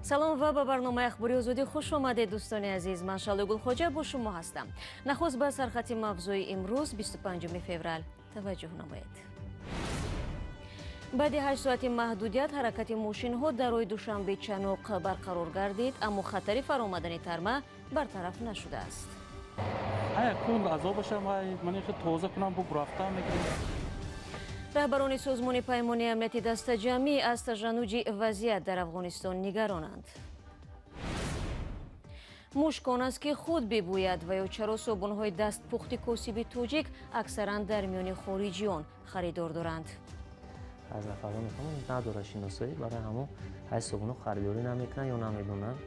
Салом ва ба барномаи ахбори Озодӣ хуш омадед, дӯстони азиз. Ман Шалои Гулхоҷа бо шумо ҳастам. Нахуст ба сархати мавзӯи имрӯз, 25 феврал, таваҷҷӯҳ намоед. Баъди 8 соати маҳдудият ҳаракати мошинҳо дар роҳи Душанбе Чаноқ барқарор гардид, аммо хатари фаромадани тарма бартараф нашудааст. Раҳбарони созмони Паймони амнияти дастаҷамъӣ аз тажаннуҷи вазъият дар Афғонистон нигаронанд. Мушкон аст, ки худ бибӯяд ва ё чаро собунҳои дастпухти косиби тоҷик аксаран дар миёни хориҷиён харидор доранд. Аз нафароне надорад шиносоӣ, барои ҳамон ҳай собунҳо харидорӣ намекунанд ё намедонанд.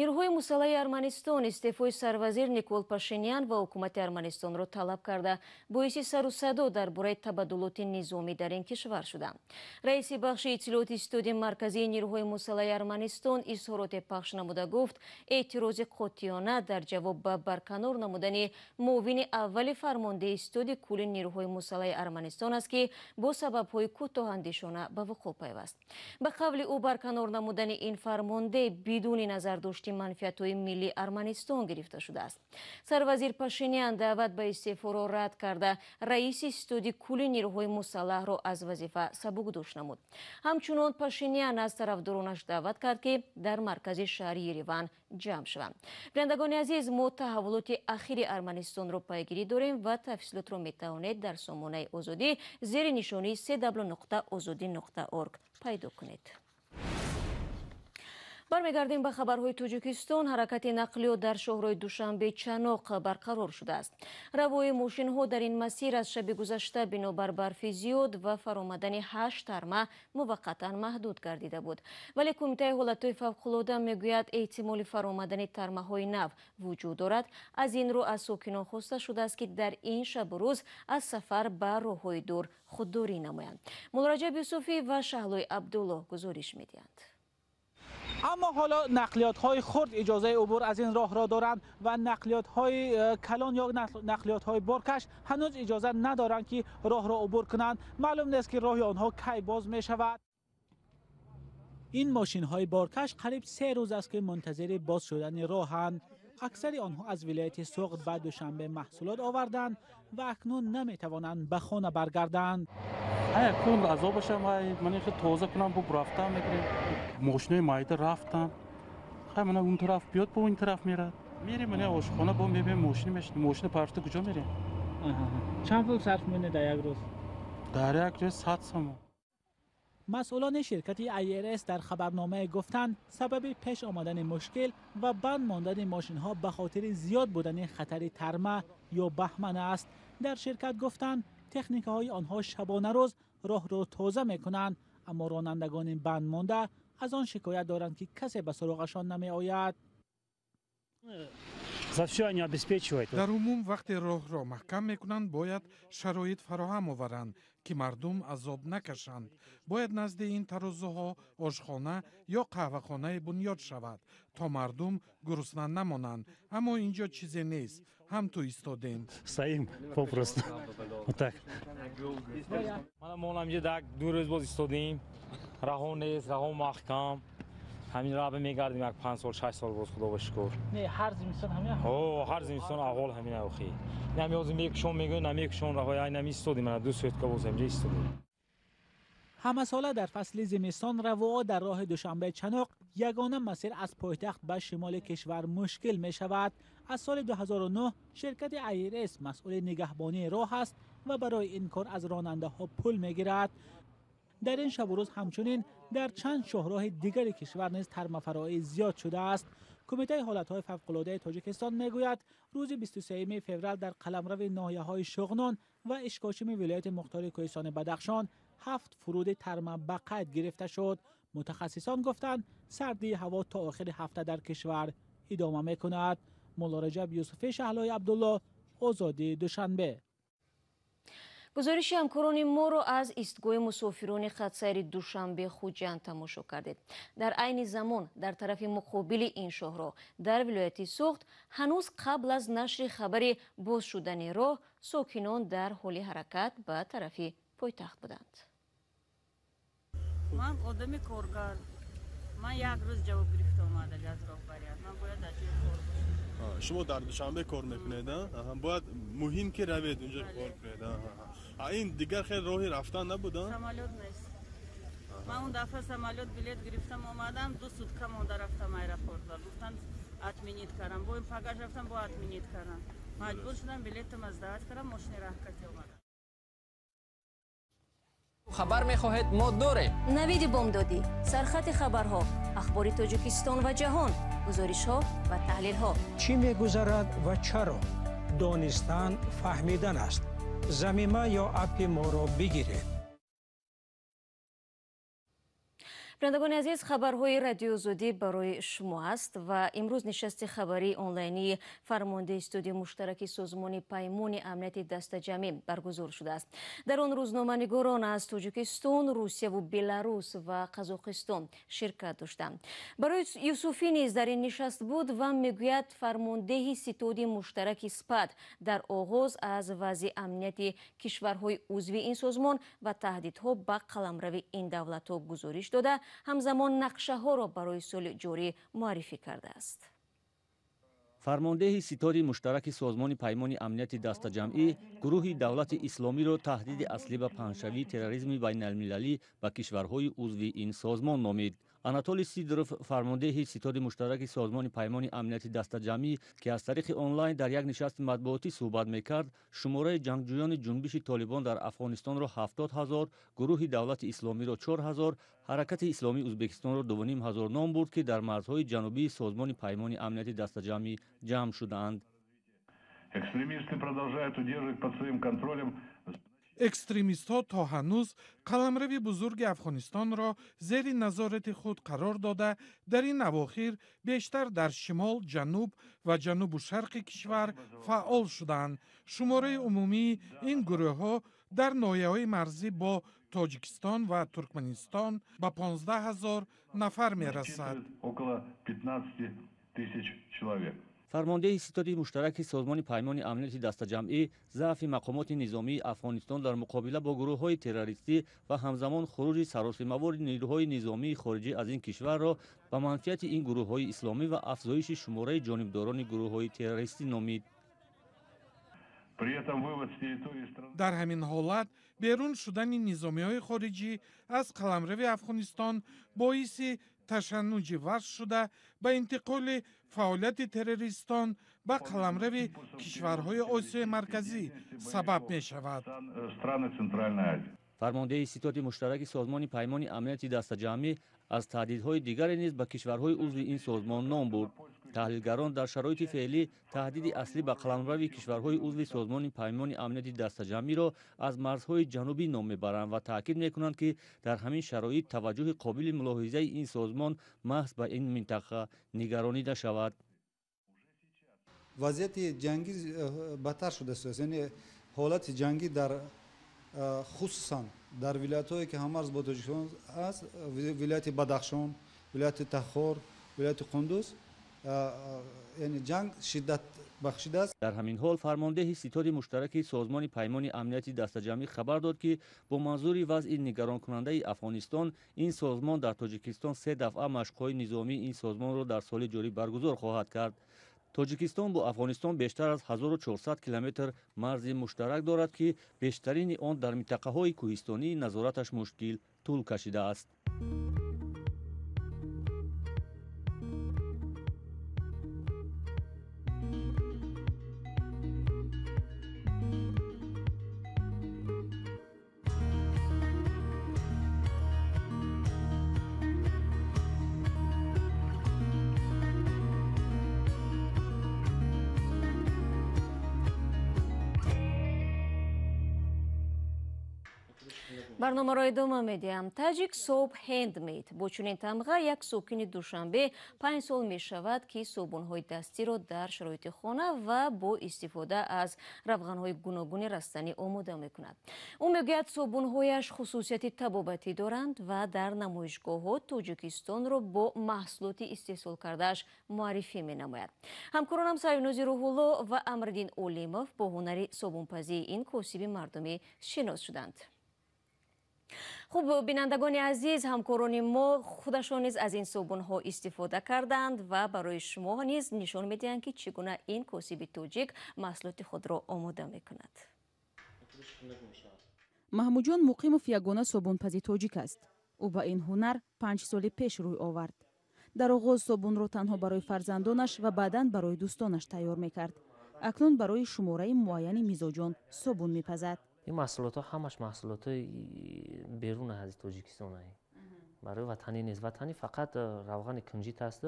Нирӯҳои мусаллаҳи Арманистон истеъфои сарвазир Никол Пашинян ва ҳукумати Арманистонро талаб карда, боиси сару садо дар бораи табаддулоти низомӣ дар ин кишвар шуданд. Раиси бахши иттилооти ситоди марказии нирӯҳои мусаллаҳи Арманистон изҳороте пахш намуда гуфт, эътирози қотиёна дар ҷавоб ба барканор намудани муовини аввали фармондеҳи ситоди кулли нирӯҳои мусаллаҳи Арманистон аст, ки бо сабабҳои кӯтоҳандешона ба вуқӯъ пайваст. Ба қавли ӯ, барканор намудани ин фармондеҳ бидуни назардошт манфиатҳои миллии Арманистон гирифта шудааст. Сарвазир Пашинян даъват ба истеъфоро рад карда, раиси ситоди кулли нирӯҳои мусаллаҳро аз вазифа сабукдӯш намуд. Ҳамчунон Пашинян аз тарафдоронаш даъват кард, ки дар маркази шаҳри Ереван ҷамъ шаванд. Бинандагони азиз, мо таҳаввулоти ахири Арманистонро пайгирӣ дорем ва тафсилотро метавонед дар сомонаи Озодӣ зери нишонии www.ozodi.org пайдо кунед. Бармегардем ба хабарҳои Тоҷикистон. Ҳаракати нақлиёт дар шоҳрои Душанбе Чаноқ барқарор шудааст. Равои мошинҳо дар ин масир аз шаби гузашта бинобар барфи зиёд ва фаромадани 8 тарма муваққатан маҳдуд гардида буд. Вале Кумитаи ҳолатҳои фавқулода мегӯяд, эҳтимоли фаромадани тармаҳои нав вуҷуд дорад. Аз ин рӯ аз сокинон хоста шудааст, ки дар ин шабу рӯз аз сафар ба роҳҳои дур худдорӣ намоянд. Муллораҷаб Юсуфӣ ва Шаҳлои Абдуллоҳ гузориш медиҳанд. Аммо ҳоло нақлиётҳои хурд иҷозаи убур аз ин роҳро доранд ва нақлиётҳои калон ё нақлиётҳои боркаш ҳанӯз иҷоза надоранд, ки роҳро убур кунанд. Маълум нест, ки роҳи онҳо кай боз мешавад. Ин мошинҳои боркаш қариб 3 рӯз аст, ки мунтазири боз шудани роҳанд. Аксари онҳо аз вилояти Суғд ба Душанбе маҳсулот оварданд ва акнун наметавонанд ба хона баргарданд. Мошинои майда рафтанд, хай мана он тараф биёд, бо ин тараф мерад. Мерем мана ошхона, бо мебинем мошин мешинем. Мошина парфта куҷо мерем? Чанд пул сарф мекунед дар як рӯз? Дар як рӯз 100 сомон. Масъулони ширкати IRS дар хабарномае гуфтанд, сабаби пеш омадани мушкил ва банд мондани мошинҳо ба хотири зиёд будани хатари тарма ё баҳман аст. Дар ширкат гуфтанд, техникаҳои онҳо шабонарӯз роҳро тоза мекунанд, аммо ронандагони банд монда аз он шикоят доранд, ки касе ба суроғашон намеояд. Дар умум вақте роҳро маҳкам мекунанд, бояд шароит фароҳам оваранд, ки мардум азоб накашанд. Бояд назди ин тарозуҳо ошхона ё қаҳвахонае бунёд шавад, то мардум гурусна намонанд. Аммо ин ҷо чизе нест, ҳам ту истодем. Ду рӯз боз истодем, раҳо нест, раҳо маҳкам. Ҳамин раҳ мегардем як 5 сол 6 сол боз, худо ба шукр. Не, ҳар зимистон ҳамин? Ҳо, ҳар зимистон аҳвол ҳамин охи. Нами ҳозир мекушон мегӯянд, намекушон раҳои, ай нами истодем, мана 2 соатка боз ҳамҷа истодем. Ҳамасола дар фасли зимистон равоа дар роҳи Душанбе Чаноқ ягона масир аз пойтахт ба шимоли кишвар мушкил мешавад. Аз соли 2009 ширкати IRS масъули нигаҳбонии роҳ аст ва барои ин кор аз ронандаҳо пул мегирад. Дар ин шабу рӯз ҳамчунин дар чанд шоҳроҳи дигари кишвар низ тармафароӣ зиёд шудааст. Кумитаи ҳолатҳои фавқулодаи Тоҷикистон мегӯяд, рӯзи 23 феврал дар қаламрави ноҳияҳои Шуғнон ва Ишкошими вилояти мухтори Кӯҳистони Бадахшон 7 фуруди тарма ба қайд гирифта шуд. Мутахассисон гуфтанд, сардии ҳаво то охири ҳафта дар кишвар идома мекунад. Муллораҷаб Юсуфӣ, Шаҳлои Абдуллоҳ, Озодӣ, Душанбе. Гузориши ҳамкорони моро аз истгоҳи мусофирони хатсайри Душанбе Хуҷанд тамошо кардед. Дар айни замон дар тарафи муқобили ин шоҳроҳ дар вилояти Суғд ҳанӯз қабл аз нашри хабари боз шудани роҳ сокинон дар ҳоли ҳаракат ба тарафи пойтахт буданд. Ман одами коргар. Ман як рӯз ҷавоб гирифта омада аз роҳбарият. Ман бояд дар ҷои кор бошам. Шумо дар Душанбе кор мекунед, бояд муҳим ки равед унҷо кор кунед. Ин дигар хеле роҳи рафтан набуд? Самолёт нест. Ман он дафъа самолёт билет гирифтам, омадам, 2 сутка монда рафтам аэропорт ва гуфтанд отменить кардам. Бо ин пагаш рафтам, бо отменить кардам. Маҷбур шудам билетам аз даст кардам, мошини раҳкати омадам. Хабар мехоҳед, мо дорем. Навиди бомдодӣ, сархати хабарҳо, ахбори Тоҷикистон ва ҷаҳон, гузоришҳо ва таҳлилҳо. Чӣ мегузарад ва чаро? Донистан фаҳмидан аст. Замима ё аппи моро бигиред. Бинандагони азиз, хабарҳои Радиои Озодӣ барои шумо аст ва имрӯз нишасти хабарии онлайнии фармондеҳи студияи муштараки созмони Паймони амнияти дастаҷамъӣ баргузор шудааст. Дар он рӯзноманигорон аз Тоҷикистон, Русияву Беларус ва Қазоқистон ширкат доштанд. Барои Юсуфӣ низ дар ин нишаст буд ва мегӯяд фармондеҳи ситоди муштараки СПАД дар оғоз аз вазъи амнияти кишварҳои узви ин созмон ва таҳдидҳо ба қаламрави ин давлатҳо гузориш дода, ҳамзамон нақшаҳоро барои соли ҷорӣ муаррифӣ кардааст. Фармондеҳи ситоди муштараки созмони Паймони амнияти дастаҷамъӣ гурӯҳи давлати исломиро таҳдиди аслӣ ба паҳншавии терроризми байналмилалӣ ба кишварҳои узви ин созмон номид. Анатолий Сидоров, фармондеҳи ситоди муштараки созмони Паймони амнияти дастаҷамъӣ, ки аз тариқи онлайн дар як нишасти матбуотӣ суҳбат мекард, шумораи ҷангҷӯёни ҷунбиши Толибон дар Афғонистонро 70 000, гурӯҳи давлати исломиро 4 000, ҳаракати исломии Ӯзбекистонро 2 500 ном бурд, ки дар марзҳои ҷанубии созмони Паймони амнияти дастаҷамъӣ ҷамъ шудаанд. Экстремисты продолжают удерживать под своим контролем. Экстремистҳо то ҳанӯз қаламрави бузурги Афғонистонро зери назорати худ қарор дода, дар ин авохир бештар дар шимол, ҷануб ва ҷанубу шарқи кишвар фаъол шудаанд. Шумораи умумии ин гурӯҳҳо дар ноҳияҳои марзӣ бо Тоҷикистон ва Туркманистон ба 15 000 нафар мерасад. Около 15 тысяч человек. Фармондеҳи ситоди муштараки созмони Паймони амнияти дастаҷамъӣ заъфи мақомоти низомии Афғонистон дар муқобила бо гурӯҳҳои террористӣ ва ҳамзамон хуруҷи саросимавори нирӯҳои низомии хориҷӣ аз ин кишварро ба манфиати ин гурӯҳҳои исломӣ ва афзоиши шумораи ҷонибдорони гурӯҳҳои террористӣ номид. Дар ҳамин ҳолат берун шудани низомиҳои хориҷӣ аз қаламрави Афғонистон боиси ташаннуҷи васл шуда, ба интиқоли фаъолияти террористон ба қаламрави кишварҳои Осиёи Марказӣ сабаб мешавад. Фармондеҳи ситоди муштараки созмони Паймони амнияти дастаҷамъӣ аз таҳдидҳои дигаре низ ба кишварҳои узви ин созмон ном бурд. Таҳлилгарон дар шароити феълӣ таҳдиди аслӣ ба қаламрави кишварҳои узви созмони Паймони амнияти дастаҷамъиро аз марзҳои ҷанубӣ ном мебаранд ва таъкид мекунанд, ки дар ҳамин шароит таваҷҷӯҳи қобили мулоҳизаи ин созмон маҳз ба ин минтақа нигаронида шавад. Вазъияти ҷангӣ бадтар шудааст, яъне ҳолати ҷангӣ дар хусусан дар вилоятҳое ки ҳаммарз бо Тоҷикистон аст, вилояти Бадахшон, вилояти Тахор, вилояти Қундуз, яъне ҷанг шиддат бахшидааст. Дар ҳамин ҳол фармондеҳи ситоди муштараки созмони Паймони амнияти дастаҷамъӣ хабар дод, ки бо манзури вазъи нигаронкунандаи Афғонистон ин созмон дар Тоҷикистон 3 дафъа машқҳои низомии ин созмонро дар соли ҷорӣ баргузор хоҳад кард. Тоҷикистон бо Афғонистон бештар аз 1400 километр марзи муштарак дорад, ки бештарини он дар минтақаҳои кӯҳистонии назораташ мушкил тӯл кашидааст. Барномаро идома медиҳам. Таҷик Soap Handmade бо чунин тамға як сокини Душанбе 5 сол мешавад, ки собунҳои дастиро дар шароити хона ва бо истифода аз равғанҳои гуногуни растанӣ омода мекунад. Ӯ мегӯяд, собунҳояш хусусияти табобатӣ доранд ва дар намоишгоҳҳо Тоҷикистонро бо маҳсулоти истеҳсол кардааш муаррифӣ менамояд. Ҳамкоронам Саюнози Рӯҳулло ва Амриддин Олимов бо ҳунари собунпазии ин косиби мардумӣ шинос шуданд. Хуб, бинандагони азиз, ҳамкорони мо худашон низ аз ин собунҳо истифода карданд ва барои шумо низ нишон медиҳанд, ки чӣ гуна ин косиби тоҷик маҳсулоти худро омода мекунад. Маҳмудҷон Муқимов ягона собунпази тоҷик аст. Ӯ ба ин ҳунар 5 соли пеш рӯй овард. Дар оғоз собунро танҳо барои фарзандонаш ва баъдан барои дӯстонаш тайёр мекард. Акнун барои шумораи муайяни мизоҷон собун мепазад. Ин маҳсулотҳо ҳамаш маҳсулотҳои берун аз Тоҷикистон барои ватанӣ нест. Ватанӣ фақат равғани кунҷит аст,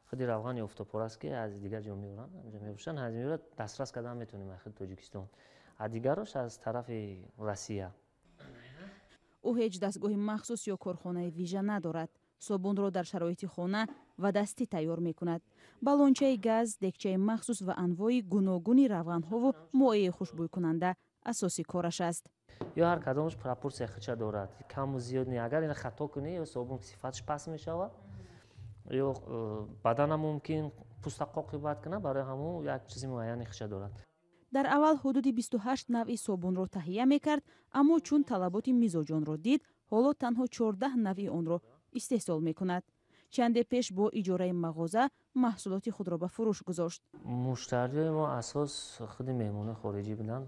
худи равғани офтобпора аст, ки аз дигар ҷо меоранд, ҷо мефурӯшанд, аз меорад дастрас кардан метавонем аз худи Тоҷикистон, а дигарош аз тарафи Россия. Ӯ ҳеҷ дастгоҳи махсус ё корхонаи вижа надорад. Собунро дар шароити хона ва дастӣ тайёр мекунад. Балончаи газ, декчаи махсус ва анвои гуногуни равғанҳову моеи хушбӯйкунанда асоси кораш аст. Ё ҳар кадомаш пропорсия худша дорад, каму зиёд не. Агар ина хато кунӣ, ё собун сифаташ паст мешавад, ё бадана мумкин пӯста қоқи бад кунад. Барои ҳамун як чизи муайяни худша дорад. Дар аввал ҳудуди 28 навъи собунро таҳия мекард, аммо чун талаботи мизоҷонро дид, ҳоло танҳо 14 навъи онро истеҳсол мекунад. Чанде пеш бо иҷораи мағоза маҳсулоти худро ба фурӯш гузошт. Муштариёи мо асос худи меҳмонои хориҷӣ буданд.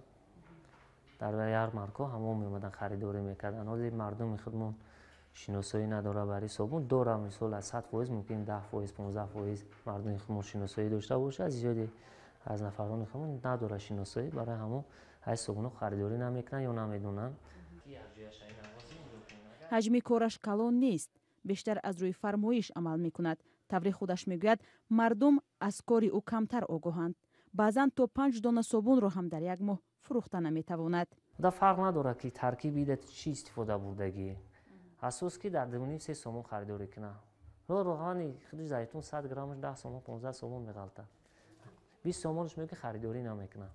Дар ярмаркҳо ҳамон меомаданд, харидорӣ мекарданд. Ҳозир мардуми худмон шиносоӣ надорад барои собун. Дора, мисол, аз 100% мумкин 10%, 15% мардуми худмон шиносоӣ дошта бошад. Зиёде аз нафарони худмон надорад шиносоӣ, барои ҳамон ҳай собунҳо харидорӣ намекунанд ё намедонанд. Ҳаҷми кораш калон нест, бештар аз рӯи фармоиш амал мекунад. Тавре худаш мегӯяд, мардум аз кори ӯ камтар огоҳанд. Баъзан то 5 дона собунро ҳам дар як моҳ фурӯхта наметавонад. Да фарқ надорад, ки таркиби ида чӣ истифода бурдагӣ. Асос ки дар 2,5-3 сомон харидорӣ кунад. Равғани худи зайтун 100 граммаш 10 сомон, 15 сомон меғалтад. 20 сомонаш мегӯяд харидорӣ намекунад.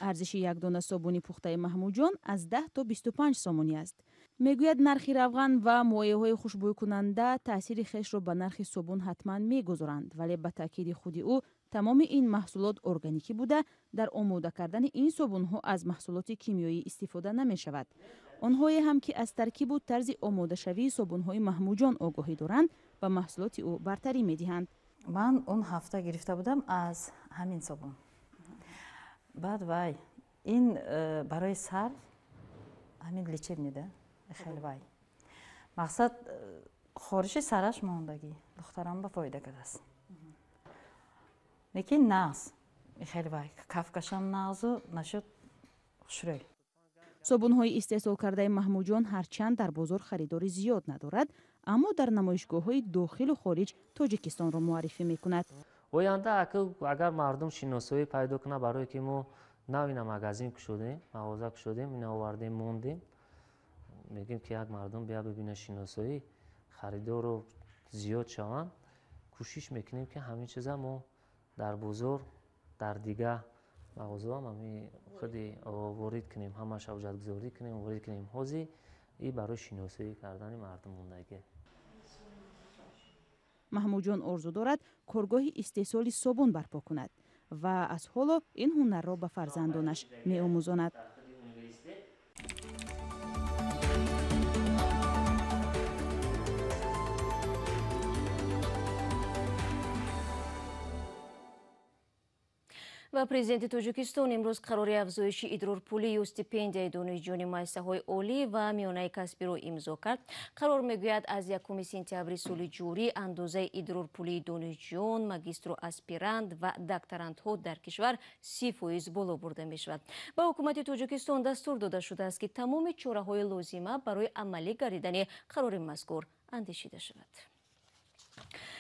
Арзиши як дона собуни пухтаи Маҳмудҷон аз 10 то 25 сомонӣ аст. Мегӯяд, нархи равған ва моеъҳои хушбӯйкунанда таъсири хешро ба нархи собун ҳатман мегузоранд, вале ба таъкиди худи ӯ тамоми ин маҳсулот органикӣ буда, дар омода кардани ин собунҳо аз маҳсулоти кимиёӣ истифода намешавад. Онҳое ҳам ки аз таркибу тарзи омодашавии собунҳои Маҳмудҷон огоҳӣ доранд, ба маҳсулоти ӯ бартарӣ медиҳанд. Ман он ҳафта гирифта будам аз ҳамин собун. Баъд вай ин барои сар ҳамин лечебный да хеле вай мақсад хориши сараш мондагӣ духтарам ба фоида кардааст. Лекин нағз хеле вай кафкашам нағзу нашуд хушрӯй. Собунҳои истеҳсол кардаи Маҳмудҷон ҳарчанд дар бозор харидори зиёд надорад, аммо дар намоишгоҳҳои дохилу хориҷ Тоҷикистонро муаррифӣ мекунад. Оянда агар мардум шиносоӣ пайдо кунад, барое ки мо нав ина магазин кушодем, мағоза кушодем, ина овардем, мондем, мегӯем ки як мардум бия бибина, шиносоӣ харидорро зиёд шаванд. Кӯшиш мекунем, ки ҳамин чиза мо дар бозор, дар дигар мағозаҳам ҳамин худи ворид кунем, ҳамаша ҳуҷҷатгузорӣ кунем, ворид кунем. Ҳозир и барои шиносоӣ кардани мардум мондагӣ. Маҳмудҷон орзу дорад коргоҳи истеҳсоли собун барпо кунад ва аз ҳоло ин ҳунарро ба фарзандонаш меомӯзонад. Ва президенти Тоҷикистон имрӯз қарори афзоиши идрорпулӣ ё стипендияи донишҷӯёни муассисаҳои олӣ ва миёнаи касбиро имзо кард. Қарор мегӯяд, аз 1 сентябри соли ҷорӣ андозаи идрорпулии донишҷӯён, магистру аспирант ва докторантҳо дар кишвар 30% боло бурда мешавад. Ба ҳукумати Тоҷикистон дастур дода шудааст, ки тамоми чораҳои лозима барои амалӣ гардидани қарори мазкур андешида шавад.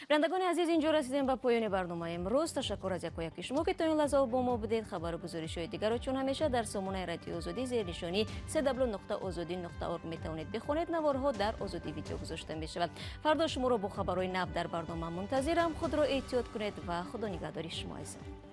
Бинандагони азиз, инҷо расидем ба поёни барномаи имрӯз. Ташаккур аз якояки шумо, ки то ин лаҳза бо мо будед. Хабару гузоришҳои дигарро чун ҳамеша дар сомонаи радиои Озодӣ зери нишонии cw.ozodi.org метавонед бихонед. Наворҳо дар Озодӣ видео гузошта мешавад. Фардо шуморо бо хабарҳои нав дар барнома мунтазирам. Худро эҳтиёт кунед ва худо нигаҳдори шумо азизон.